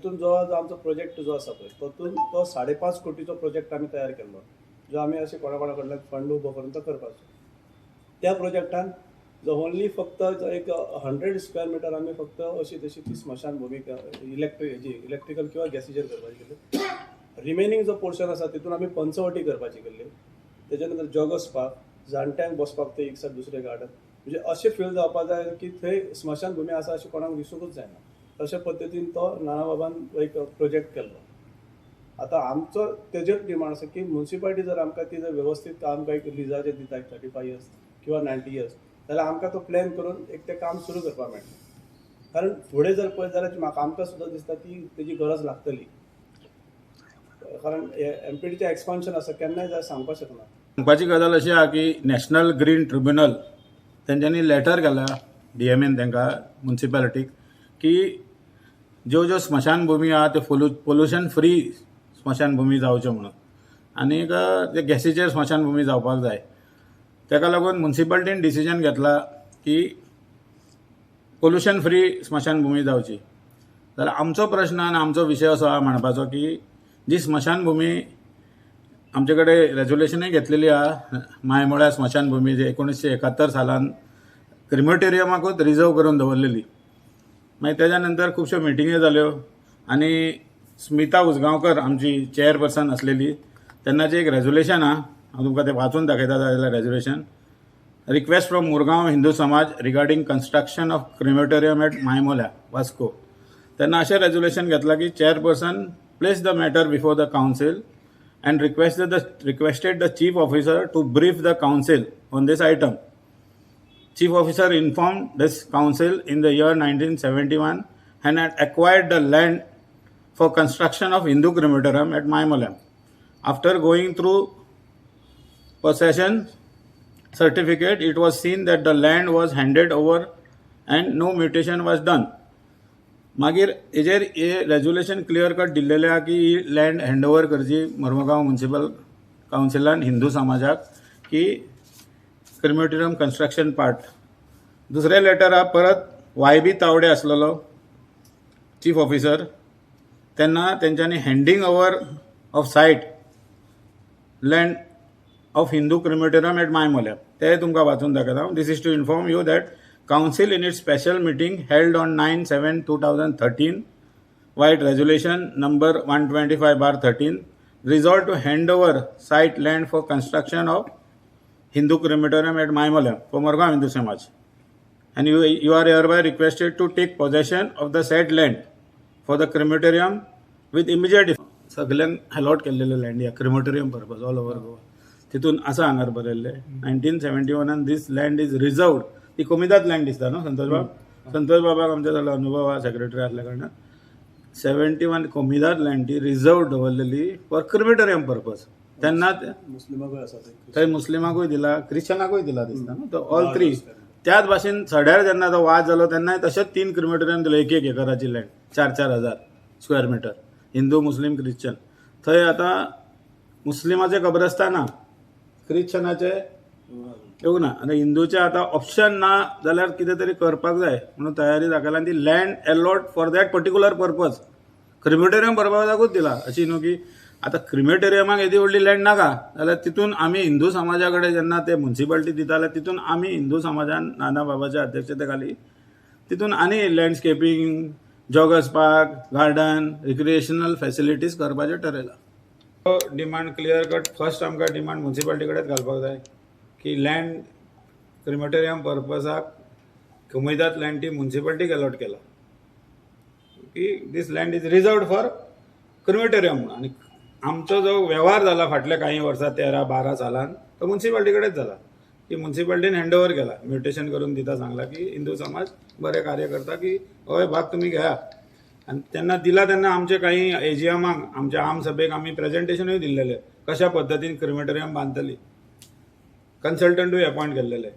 तितून जो जो आमचो प्रोजेक्ट जो आसा पळय, तातूंत तो 5.5 कोटीचो प्रोजेक्ट आमी तयार केल्लो, जो आमी अशें कोणा कोणा कडल्यान फंड उबो करून तो करपाचो. त्या प्रोजेक्टान जो ओन्ली फक्त जो एक 100 स्क्वेअर मिटर आमी फक्त अशी तशी ती स्मशान भूमी इलेक्ट्रीक हेजी इलेक्ट्रिकल किंवा गॅसीचेर करपाची केली. रिमेनींग जो पोर्शन आसा, तितून आमी पंचवटी करपाची केल्ली. तेच्या नंतर जॉगर्स पार्क, जाणट्यांक बसपाक ते एक सायड, दुसरें गार्डन, म्हणजे अशें फील जावपा जाय की थंय स्मशानभूमी आसा अशें कोणाक दिसूंकच जायना. तशा पद्दतीन तो नानाबाबान एक प्रोजेक्ट केल्लो. आतां आमचो तेजेर डिमांड आसा की मुन्सिपालिटी जर आमकां ती जर वेवस्थीत आमकां एक लिजाचेर दिता, 35 इयर्स किंवा 90 इयर्स, जाल्यार आमकां तो प्लॅन करून एक तें काम सुरू करपाक मेळटलें. कारण फुडें जर पळयत जाल्यार म्हाका आमकां सुद्दां दिसता की तेजी गरज लागतली, कारण एमपीटीचें एक्सपान्शन आसा, केन्नाय जाय, सांगपाक शकना. सांगपाची गजाल अशी आहा की नॅशनल ग्रीन ट्रिब्युनल तेंच्यांनी लेटर घाला डीएमएन तांकां, मुन्सिपालिटीक, की ज्यो ज्यो स्मशानभुमी आहा त्यो पोल्युशन फ्री स्मशानभुमी जावच्यो म्हणून आनीक ते गॅसीचेर स्मशानभुमी जावपाक जाय. ताका लागून मुन्सिपालिटीन डिसिजन घेतला की पोल्युशन फ्री स्मशानभुमी जावची. जाल्यार आमचो प्रश्न आनी आमचो विशय असो आहा म्हणपाचो की जी स्मशानभुमी आमचे कडेन रेजोल्युशनूय घेतलेली आहा, मायमोळ्या स्मशानभुमी जी 1971 सालान क्रिमेटोरियमाकूच रिजर्व करून दवरलेली. मागीर तेज्या नंतर खुबश्यो मिटिंग्यो जाल्यो आनी स्मिता उजगांवकर आमची चेअरपर्सन आसलेली तेन्नाचें एक रेजोल्युशन आहा. हांव तुमकां तें वाचून दाखयता जाल्यार, resolution: request from Murgaon Hindu Samaj regarding construction of crematorium at Maimollem, Vasco. तेन्ना अशें रेजोल्युशन घेतलां की chairperson place the matter before the council and requested the chief officer to brief the council on this item. Chief officer informed this council in the year 1971 and had acquired the land for construction of Hindu crematorium at Maimollem. After going through possession certificate, it was seen that the land was handed over and no mutation was done. मागीर हेजेर हे resolution clear cut दिल्लेलें आहा की ही land hand over करची मर्मगांव municipal कावन्सिलान Hindu समाजाक की crematorium construction part. दुसरें letter आहा परत, वाय बी तावडे आसलेलो चीफ ऑफिसर तेन्ना तेंच्यांनी handing over of site land of Hindu crematorium at Maimollem, ते तुमकां वाचून दाखयता. This is to inform you that council in its special meeting held on 9/7/2013 vide resolution number 125/13 resolved to hand over site land for construction of Hindu crematorium at Maimollem for Morgaon Hindu Samaj. And you are hereby requested to take possession of the said land for the crematorium with immediate effect. सगल्यांक allot केल्लेले land ह्या crematorium purpose all over Goa. तितून आसा हांगार बरयल्लें, 1971आन this land is reserved. ती कोमिदाद land दिसता न्हू संतोष बाब? संतोष बाबाक आमच्या जालो अनुभव आहा सेक्रेटरी आसल्या कारणान. 71 कोमिदाद लँड ती रिजर्व दवरलेली फॉर क्रिमेटोरियम पर्पज तेन्ना. मुस्लिमाकूय आसा ते. थंय मुस्लिमाकूय दिला, क्रिश्चनाकूय दिला दिसता न्हू तो, ऑल थ्री. त्याच भाशेन सड्यार जेन्ना तो वाद जालो तेन्नाय तशेंच तीन क्रिमेटोरियम दिले, एक एक एकराची लँड, 4-4 हजार स्क्वेअर मिटर, हिंदू, मुस्लीम, क्रिश्चन. थंय आतां मुस्लिमाचें कब्रस्तान ना, क्रिश्चनाचे येवंक ना आनी हिंदूचे आतां ऑप्शन ना. जाल्यार कितें तरी करपाक जाय म्हणून तयारी दाखयला आनी ती land allot for that particular purpose, crematorium पर्पजाकूच दिला. अशी न्हू की आतां क्रिमेटोरियमाक येदी व्हडली लँड नाका जाल्यार तितून आमी हिंदू समाजा कडेन जेन्ना ते मुन्सिपालिटी दिता जाल्यार तितून आमी हिंदू समाजान नाना बाबाच्या अध्यक्षते खाली तितून आनी landscaping, joggers park, garden, recreational facilities करपाचें ठरयलां. डिमांड क्लियर कट, फर्स्ट आमकां डिमांड मुन्सिपालिटी कडेन घालपाक जाय की लँड क्रिमेटोरियम पर्पजाक कोमिदाद लँड ती मुन्सिपालिटीक अलॉट केला की this land is reserved for crematorium म्हणून. आनी आमचो जो वेव्हार जाला फाटल्या काही वर्सां, 13-12 सालान, तो मुन्सिपालिटी कडेच जाला की मुन्सिपालिटीन हँड ओवर केला, म्युटेशन करून दिता सांगला की हिंदू समाज बरें कार्य करता की होय भाग तुमी घेया. आनी तेन्ना दिला तेन्ना आमचे काही एजीएमाक, आमच्या आम सभेक आमी प्रेजेंटेशनूय दिल्लेले, कशा पद्दतीन क्रिमेटोरियम बांदतली, कन्सल्टंटूय अपॉयंट केल्लेले.